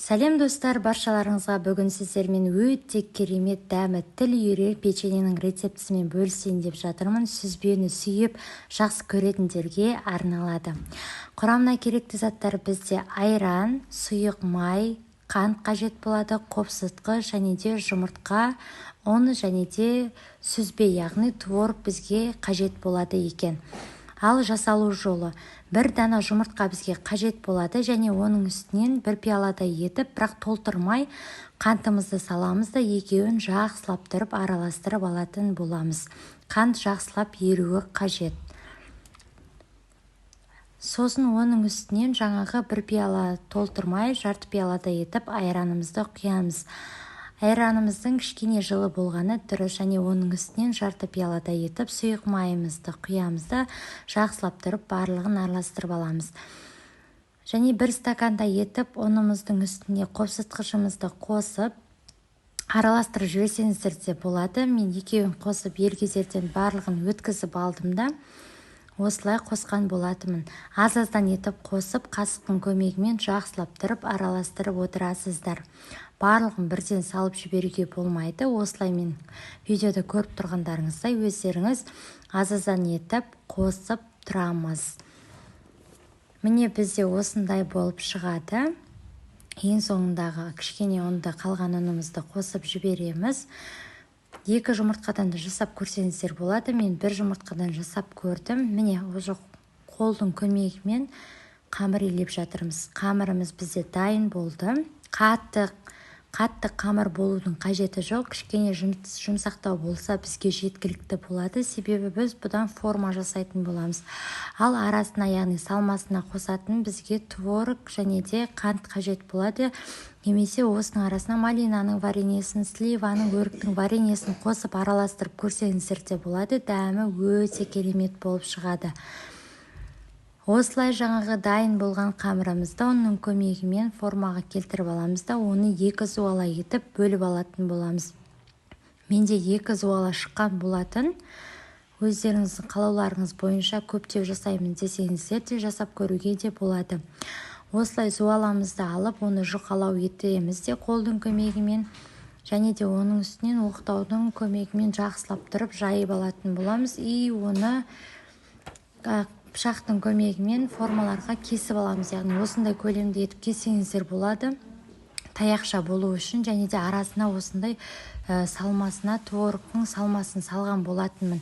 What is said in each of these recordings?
Сәлем, достар, баршаларыңызға! Бүгін сіздермен өте керемет, дәмі тіл үйірер печеньенің рецептісімен бөлісейін деп жатырмын. Сүзбені сүйіп, жақсы көретіндерге арналады. Құрамына керекті заттар: бізде айран, сұйық май, қант қажет болады, қопсытқы және де жұмыртқа, ұн және де сүзбе, яғни творог бізге қажет болады екен. Ал жасалу жолы: бір дана жұмыртқа бізге қажет болады және оның үстінен бір пиаладай етіп, бірақ толтырмай, қантымызды саламыз да, екеуін жақсылап тұрып араластырып алатын боламыз. Қант жақсылап еруі қажет. Сосын оның үстінен жаңағы бір пиала толтырмай, жарты пиаладай етіп айранымызды құямыз. Айранымыздың кішкене жылы болғаны дұрыс. Және оның үстінен жарты пиаладай етіп сұйық майымызды құямыз да, жақсылап тұрып барлығын араластырып аламыз. Және бір стакандай етіп ұнымыздың үстіне қопсытқышымызды қосып, араластырып жіберсеңіздер де болады. Мен екеуін қосып, елгезерден барлығын өткізіп алдым да, осылай қосқан болатынмын. Аз аздан етіп қосып, қасықтың көмегімен жақсылап тұрып араластырып отырасыздар. Барлығын бірден салып жіберуге болмайды. Осылай, мен видеода көріп тұрғандарыңыздай, өздеріңіз аз аздан етіп қосып тұрамыз. Міне, бізде осындай болып шығады. Ең соңындағы кішкене ұнды, қалған ұнымызды қосып жібереміз. Екі жұмыртқадан да жасап көрсеңіздер болады, мен бір жұмыртқадан жасап көрдім. Міне, уже қолдың көмегімен қамыр илеп жатырмыз. Қамырымыз бізде дайын болды. Қатты қатты қамыр болудың қажеті жоқ, кішкене жұмсақтау болса, бізге жеткілікті болады, себебі біз бұдан форма жасайтын боламыз. Ал арасына, яғни салмасына қосатын бізге творог және де қант қажет болады. Немесе осының арасына малинаның вареньесін, сливаның, өріктің вареньесін қосып, араластырып көрсеңіздер де болады. Дәмі өте керемет болып шығады. Осылай жаңағы дайын болған қамырымызды ұнның көмегімен формаға келтіріп аламыз да, оны екі зуала етіп бөліп алатын боламыз. Менде екі зуала шыққан болатын. Өздеріңіздің қалауларыңыз бойынша көптеу жасаймын десеңіздер де, жасап көруге де болады. Осылай зуаламызды алып, оны жұқалау етеміз де қолдың көмегімен және де оның үстінен оқтаудың көмегімен жақсылап тұрып жайып алатын боламыз. И оны пышақтың көмегімен формаларға кесіп аламыз, яғни осындай көлемде етіп кессеңіздер болады, таяқша болу үшін. Және де арасына осындай салмасына, творогтың салмасын салған болатынмын.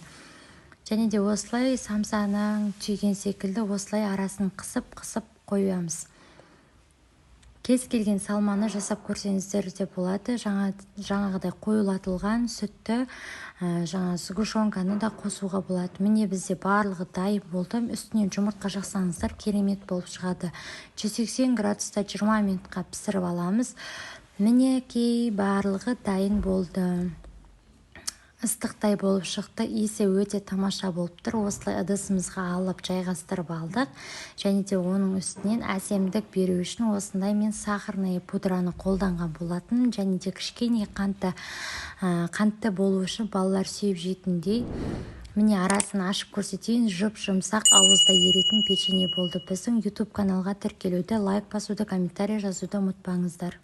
Және де осылай самсаның түйген секілді осылай арасын қысып қысып қоямыз. Кез келген салманы жасап көрсеңіздер де болады. Жаңағыдай қоюлатылған сүтті, жаңа сгущенканы да қосуға болады. Міне, бізде барлығы дайын болды. Үстінен жұмыртқа жақсаңыздар, керемет болып шығады. 180 градуста 20 минутқа пісіріп аламыз. Мінекей, барлығы дайын болды. Ыстықтай болып шықты, иісі өте тамаша болып тұр. Осылай ыдысымызға алып, жайғастырып алдық. Және де оның үстінен әсемдік беру үшін осындай мен сахарный пудраны қолданған болатын. Және де кішкене қантты болу үшін, балалар сүйіп жейтіндей. Міне, арасын ашып көрсетейін. Жұп жұмсақ, ауызда еритін печенье болды. Біздің YouTube каналға тіркелуді, лайк басуды, комментарий жазуды ұмытпаңыздар.